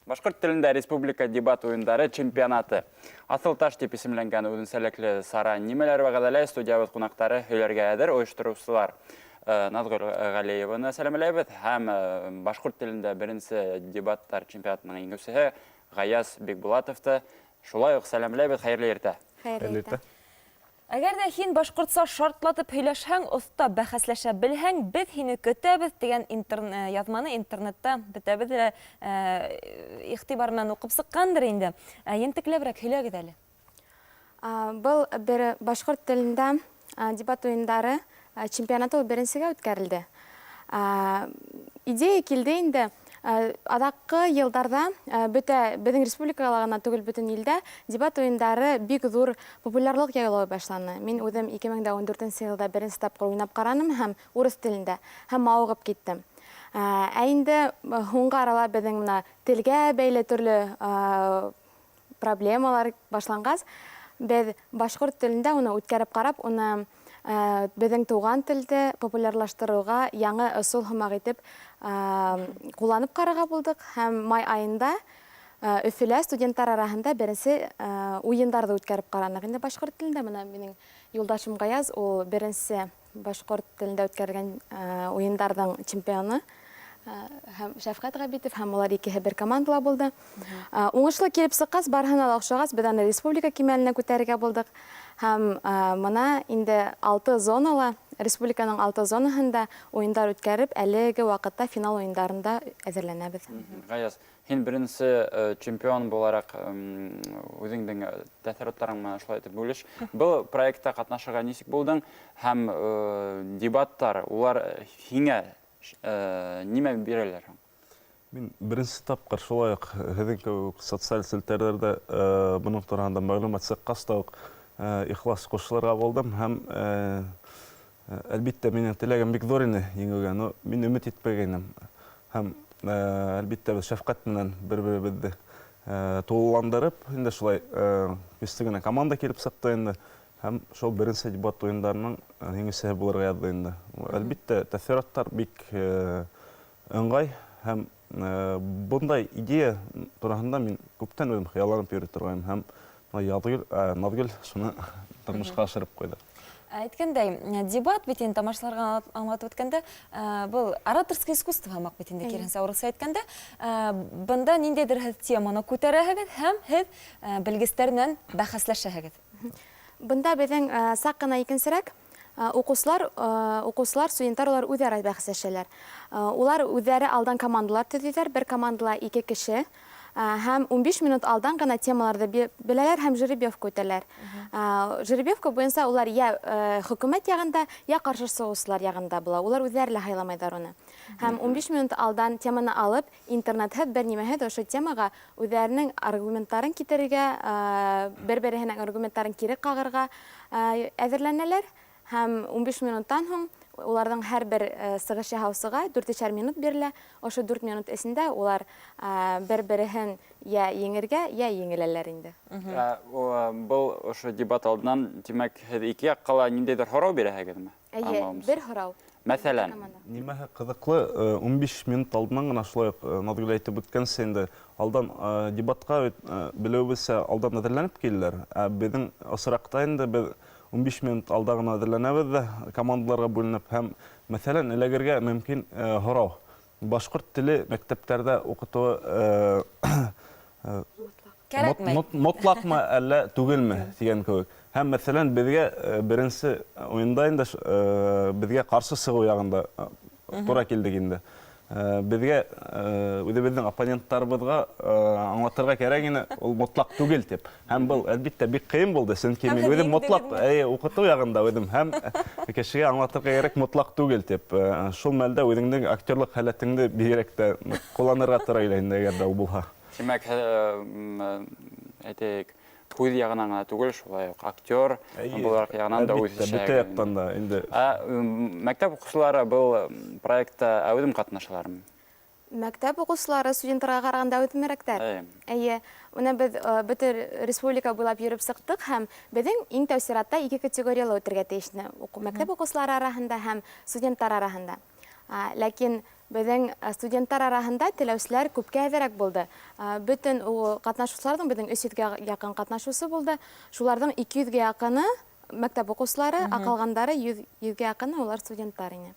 Башҡорт телендә республика дебат уйындары чемпионаты. Аҫылташ тип исемләнгән үҙенсәлекле сара нимәләр вәғәҙәләй? Студиябыҙ ҡунаҡтары һөйләргә әҙер ойоштороусылар. Наҙгөл Ғәлиеваны сәләмләйбеҙ һәм башҡорт телендә беренсе дебаттар чемпионатының еңеүсеһе Ғаяз Бикбулатовты шулай уҡ сәләмләйбеҙ. Хәйерле иртә! Хәйерле иртә! Әгәр дә һин башҡортса шартлатып һөйләшһәң, оҫта бәхәсләшә белһәң, беҙ һине көтәбеҙ тигән яҙманы интернетта бөтәбеҙ ҙә иғтибар менән уҡып сыҡҡандыр инде. Ентекләберәк һөйләгеҙ әле. Был бер башҡорт телендә дебат уйындары чемпионаты ул беренсегә үткәрелде. Идея килде инде аҙаҡҡы йылдарҙа бөтә беҙҙең республикала ғына түгел, бөтөн илдә дебат уйындары бик ҙур популярлыҡ яулай башланы. Мин үҙем 2014 йылда беренсе тапҡыр уйнап ҡараным һәм урыҫ телендә һәм мауығып киттем. Ә инде һуңғы арала беҙҙең мына телгә бәйле төрлө проблемалар башланғас, беҙ башҡорт телендә уны үткәреп ҡарап, уны беҙҙең туған телде популярлаштырыуға яңы ысул һымаҡ итеп ҡулланып ҡарарға булдыҡ һәм май айында Өфөлә студенттар араһында беренсе уйындарҙы үткәреп ҡараныҡ инде башҡорт телендә. Бына минең юлдашым Ғаяз, ул беренсе башҡорт телендә үткәрелгән уйындарҙың чемпионы һәм Шәфҡәт Ғәбитов, һәм улар икеһе бер командала булды. Уңышлы килеп сыҡҡас, барыһына ла оҡшағас, беҙ аны республика кимәленә күтәрергә булдыҡ. Һәм мына инде алты зонала, республиканың алты зонаһында уйындар үткәреп, әлеге ваҡытта финал уйындарында әҙерләнәбеҙ. Ғаяз, Һин беренсе чемпион булараҡ үҙеңдең тәьҫораттарың менән шулай итеп бүлеш. Был проектта ҡатнашырға нисек булдың һәм дебаттар, улар һиңә нимә бирәләр һуң? Мин беренсе тапҡыр шулай уҡ һеҙҙең кеүек үк социаль селтәрҙәрҙә бының тураһында мәғлүмәт сыҡҡас та уҡ ихлас ҡушылырға булдым һәм, әлбиттә, минең теләгем бик ҙур ине еңеүгә, но мин өмөт итмәгәйнем. Һәм, әлбиттә, беҙ Шәфҡәт менән бер-беребеҙҙе тулыландырып, инде шулай көслө генә команда килеп сыҡты инде. Һәм шул беренсе дебат уйындарының еңеүсеһе булырға яҙҙы инде. Әлбиттә, тәьҫораттар бик ыңғай һәм бындай идея тураһында мин күптән үҙем хыялланып йөрөй торғайным һәм Язгөл, Назгөл шуны тормошҡа ашырып ҡуйҙы. Әйткәндәй, дебат бит инде тамашасыларға аңлатып үткәндә, был ораторское искусство һымаҡ бит инде, киреһенсә урыҫса әйткәндә, бында ниндәйҙер һеҙ теманы күтәрәһегеҙ һәм һеҙ белгестәр менән бәхәсләшәһегеҙ. Бында беҙҙең саҡ ҡына икенсерәк. Уҡыусылар, укыусылар, студенттар улар үҙ-ара бәхәсләшәләр. Улар үҙҙәре алдан командалар төҙөйҙәр, бер командала ике кеше һәм 15 минут алдан ғына темаларҙы беләләр һәм жеребьевка үтәләр. Жеребьевка буйынса улар йә хөкүмәт яғында, йә ҡаршы сығыусылар яғында була. Улар үҙҙәре лә һайламайҙар уны. Һәм 15 минут алдан теманы алып, интернетһыҙ, бер нимәһеҙ ошо темаға үҙҙәренең аргументтарын китерергә, бер-береһенең аргументтарын кире ҡағырға әҙерләнәләр һәм 15 минуттан һуң уларҙың һәр бер сығыш яһаусыға дүртешәр минут бирелә. Ошо дүрт минут эсендә улар бер-береһен йә еңергә, йә еңеләләр инде. Был ошо дебат алдынан, тимәк, һеҙ ике яҡҡа ла ниндәйҙер һорау бирәһегеҙме? Әйе, бер һорау. Мәҫәлән? Нимәһе ҡыҙыҡлы, 15 минут алдынан ғына шулай уҡ Наҙгөл әйтеп үткәнсә инде, алдан дебатҡа бит, белеүебеҙсә, алдан әҙерләнеп киләләр. Ә беҙҙең осраҡта инде беҙ 15 минут алда ғына әҙерләнәбеҙ ҙә, командаларға бүленеп һәм, мәҫәлән, эләгергә мөмкин һорау. Башҡорт теле мәктәптәрҙә уҡытыуы кәрәкме? Мотлаҡмы, әллә түгелме тигән кеүек. Һәм, мәҫәлән, беҙгә беренсе уйында инде беҙгә ҡаршы сығыу яғында тура килдек инде. Беҙгә үҙебеҙҙең оппоненттарыбыҙға аңлатырға кәрәк ине, ул мотлаҡ түгел тип. Һәм был, әлбиттә, бик ҡыйын булды, сөнки мин үҙем мотлаҡ, әйе, уҡытыу яғында үҙем һәм кешегә аңлатырға кәрәк мотлаҡ түгел тип. Шул мәлдә үҙеңдең актерлыҡ һәләтеңде бигерәк тә ҡулланырға тура килә инде, әгәр дә ул булһа. Тимәк, әйтәйек, һүҙ яғынан ғына түгел, шулай уҡ актер булараҡ яғынан да үҙ Бөтә яҡтан да инде. Ә мәктәп уҡыусылары был проектта әүҙем ҡатнашалармы? Мәктәп уҡыусылары студенттарға ҡарағанда әүҙемерәктәр. Эйе. Бына беҙ бөтә республика буйлап йөрөп сыҡтыҡ һәм беҙҙең иң тәү сиратта ике категорияла үтергә тейеш ине. Мәктәп уҡыусылары араһында һәм студенттар араһында. Ләкин беҙҙең студенттар араһында теләүселәр күпкә әҙерәк булды. Бөтөн ҡатнашыусыларҙың, беҙҙең 300-гә яҡын ҡатнашыусы булды, шуларҙың 200-гә яҡыны мәктәп уҡыусылары, ә ҡалғандары 100-гә яҡыны улар студенттар ине.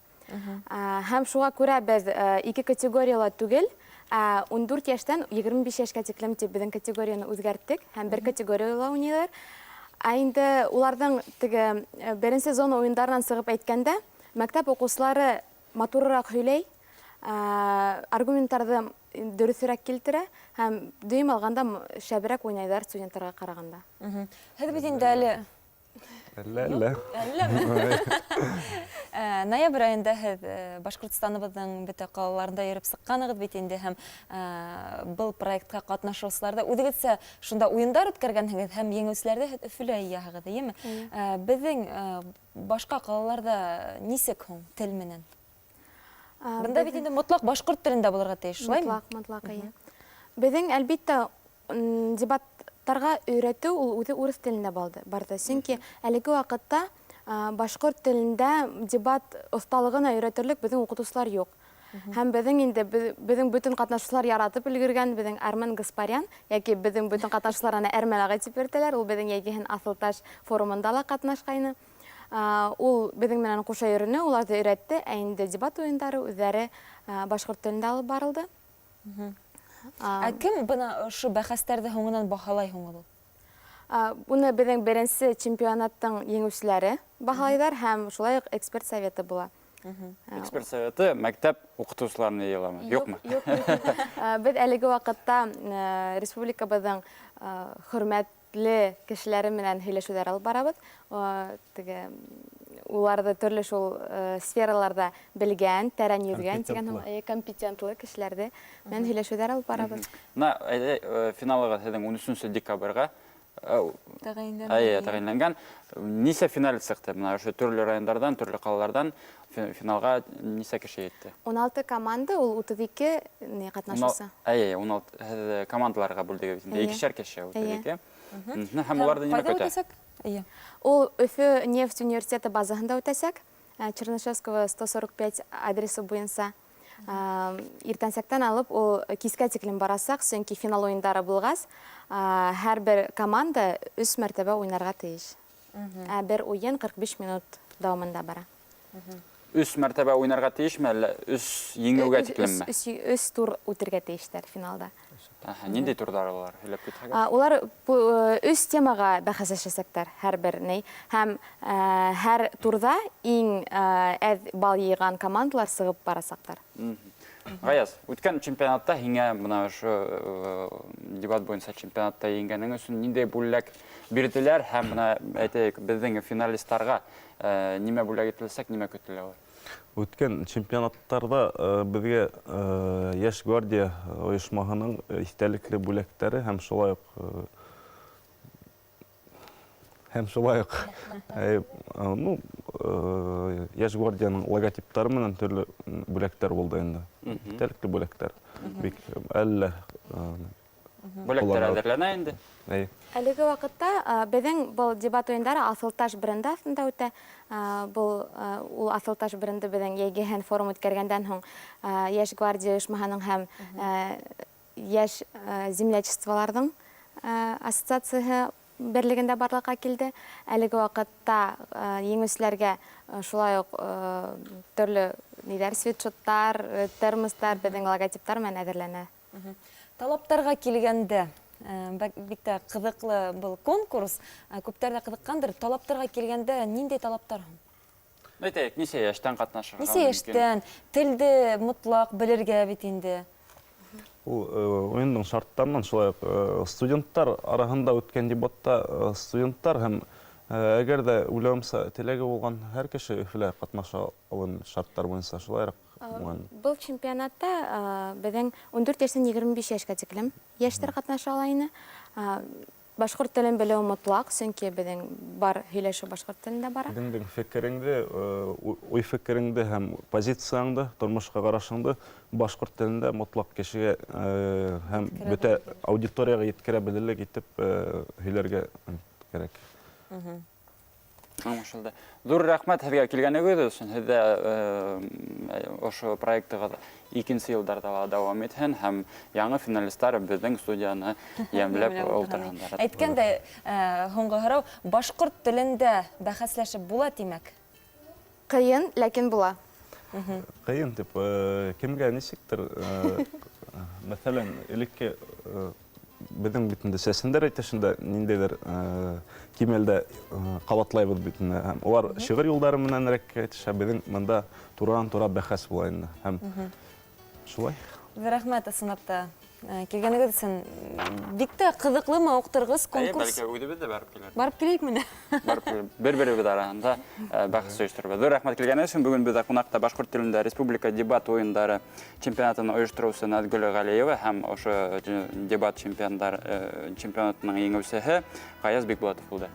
Һәм шуға күрә беҙ ике категорияла түгел, ә 14 йәштән 25 йәшкә тиклем тип беҙҙең категорияны үҙгәрттек һәм бер категорияла уйнайҙар. Ә инде уларҙың теге беренсе зона уйындарынан сығып әйткәндә, мәктәп уҡыусылары матурыраҡ һөйләй, аргументтарҙы дөрөҫөрәк килтерә һәм дөйөм алғанда шәберәк уйнайҙар студенттарға ҡарағанда. Һеҙ бит инде әле Әллә, әллә. Әлләме? Ноябрь айында һеҙ Башҡортостаныбыҙҙың бөтә ҡалаларында йөрөп сыҡҡанығыҙ бит инде һәм был проектҡа ҡатнашыусыларҙы үҙегеҙсә шунда уйындар үткәргәнһегеҙ һәм еңеүселәрҙе һеҙ Өфөлә йыяһығыҙ, эйеме? Беҙҙең башҡа ҡалаларҙа нисек һуң тел менән? Бында бит инде мотлаҡ башҡорт телендә булырға тейеш, шулаймы? Мотлаҡ, мотлаҡ, эйе. Беҙҙең, әлбиттә, дебаттарға өйрәтеү ул үҙе урыҫ телендә барҙы. Сөнки әлеге ваҡытта башҡорт телендә дебат оҫталығына өйрәтерлек беҙҙең уҡытыусылар юҡ. Һәм беҙҙең инде беҙҙең бөтөн ҡатнашыусылар яратып өлгөргән беҙҙең Армен Гаспарян, йәки беҙҙең бөтөн ҡатнашыусылар аны Әрмән ағай тип йөрөтәләр, ул беҙҙең йәйгеһен Аҫылташ форумында ла ҡатнашҡайны. Ул беҙҙең менән ҡуша йөрөнө, уларҙы өйрәтте, ә инде дебат уйындары үҙҙәре башҡорт телендә алып барылды. Ә кем бына ошо бәхәстәрҙе һуңынан баһалай һуң ул? Уны беҙҙең беренсе чемпионаттың еңеүселәре баһалайҙар һәм шулай уҡ эксперт советы була. Эксперт советы мәктәп уҡытыусыларына йыйыламы? Юҡ, Юҡмы? юҡ, юҡ. Беҙ әлеге ваҡытта республикабыҙҙың хөрмәтле кешеләре менән һөйләшеүҙәр алып барабыҙ. Теге, уларҙы төрлө шул сфераларҙа белгән, тәрән йөҙгән тигән Компетентлы. компетентлы кешеләрҙе менән һөйләшеүҙәр алып барабыҙ. Бына, әйҙә, финалығыҙ һеҙҙең ун өсөнсө декабргә Тәғәйенләнгән. Әйе, тәғәйенләнгән. Нисә финал сыҡты? Бына ошо төрлө райондарҙан, төрлө ҡалаларҙан финалға нисә кеше етте? Ун алты команда, ул утыҙ ике ни ҡатнашыусы. Әйе, ун алты, һеҙ командаларға бүлдегеҙ бит инде. Әйе. Икешәр кеше, утыҙ Әйе. ике. Һәм уларҙы нимә Ҡайҙа көтә? үтәсәк? Әйе. Ул Өфө нефть университеты базаһында үтәсәк. Чернышевского 145 адресы буйынса. Иртәнсәктән алып ул кискә тиклем барасаҡ, сөнки финал уйындары булғас, һәр бер команда өс мәртәбә уйнарға тейеш. Ә бер уйын ҡырҡ биш минут дауамында бара. Өс мәртәбә уйнарға тейешме, әллә өс еңеүгә тиклемме? Өс тур үтергә тейештәр финалда. Аһа, ниндәй турҙар улар? Һөйләп китһәгеҙ. Улар өс темаға бәхәсләшәсәктәр һәр бер ни. Һәм һәр турҙа иң әҙ балл йыйған командалар сығып барасаҡтар. Ғаяз, үткән чемпионатта һиңә бына ошо дебат буйынса чемпионатта еңгәнең өсөн ниндәй бүләк бирҙеләр һәм бына әйтәйек, беҙҙең финалисттарға нимә бүләк ителсәк, нимә көтөлә улар? Үткән чемпионаттарҙа беҙгә Йәш гвардия ойошмаһының иҫтәлекле бүләктәре һәм шулай уҡ Йәш гвардияның логотиптары менән төрлө бүләктәр булды инде. Иҫтәлекле бүләктәр. Бик әллә Бүләктәр ҡулланалар. әҙерләнә инде. Әй. Әлеге ваҡытта беҙҙең был дебат уйындары Аҫылташ бренды аҫтында үтә. Был ул Аҫылташ бренды беҙҙең йәйгеһен форум үткәргәндән һуң Йәш гвардия ойошмаһының һәм йәш землячестволарҙың ассоциацияһы берлегендә барлыҡҡа килде. Әлеге ваҡытта еңеүселәргә шулай уҡ төрлө ниҙәр, свитшоттар, термостар, беҙҙең логотиптар менән әҙерләнә. Талаптарға килгәндә, бик тә ҡыҙыҡлы был конкурс, күптәр ҙә ҡыҙыҡҡандыр. Талаптарға килгәндә ниндәй талаптар һуң? Әйтәйек, нисә йәштән ҡатнашырға Нисә мөмкин? йәштән? Телде мотлаҡ белергә бит инде. Ул уйындың шарттарынан шулай уҡ студенттар араһында үткән дебатта студенттар һәм әгәр дә уйлауымса теләге булған һәр кеше Өфөлә ҡатнаша алған шарттар буйынса шулайыраҡ булған. Был чемпионатта беҙҙең ун дүрт йәштән егерме биш йәшкә тиклем йәштәр ҡатнаша ала ине. Башҡорт телен белеү мотлаҡ, сөнки беҙҙең бар һөйләшеү башҡорт телендә бара. Үҙеңдең фекереңде, уй фекереңде һәм позицияңды, тормошҡа ҡарашыңды башҡорт телендә мотлаҡ кешегә һәм Еткерә бөтә белергә. аудиторияға еткерә белерлек итеп һөйләргә кәрәк. Аңлашылды. Ҙур рәхмәт һеҙгә килгәнегеҙ өсөн. Һеҙҙә ошо проектығыҙ икенсе йылдарҙа ла дауам итһен һәм яңы финалистар беҙҙең студияны йәмләп ултырһындар. Әйткәндәй, һуңғы һорау, башҡорт телендә бәхәсләшеп була, тимәк? Ҡыйын, ләкин була. Ҡыйын тип, кемгә нисектер, мәҫәлән, элекке беҙҙең бит инде сәсендәр әйтешендә ниндәйҙер кимәлдә ҡабатлайбыҙ бит инде. Һәм улар шиғыр юлдары менәнерәк әйтешә, беҙҙең бында туранан-тура бәхәс була инде. Һәм шулай. Рәхмәт, ысынлап та, килгәнегеҙ өсөн. Бик тә ҡыҙыҡлы, мауыҡтырғыс конкурс. Әйе, бәлки үҙебеҙ ҙә барып килербеҙ. Барып киләйек менә. Барып килеп, бер-беребеҙ араһында бәхәс ойошторорбоҙ. Ҙур рәхмәт килгәнегеҙ өсөн. Бөгөн беҙҙә ҡунаҡта башҡорт телендә республика дебат уйындары чемпионатын ойоштороусы Наҙгөл Ғәлиева һәм ошо дебат чемпионатының еңеүсеһе Ғаяз Бикбулатов булды.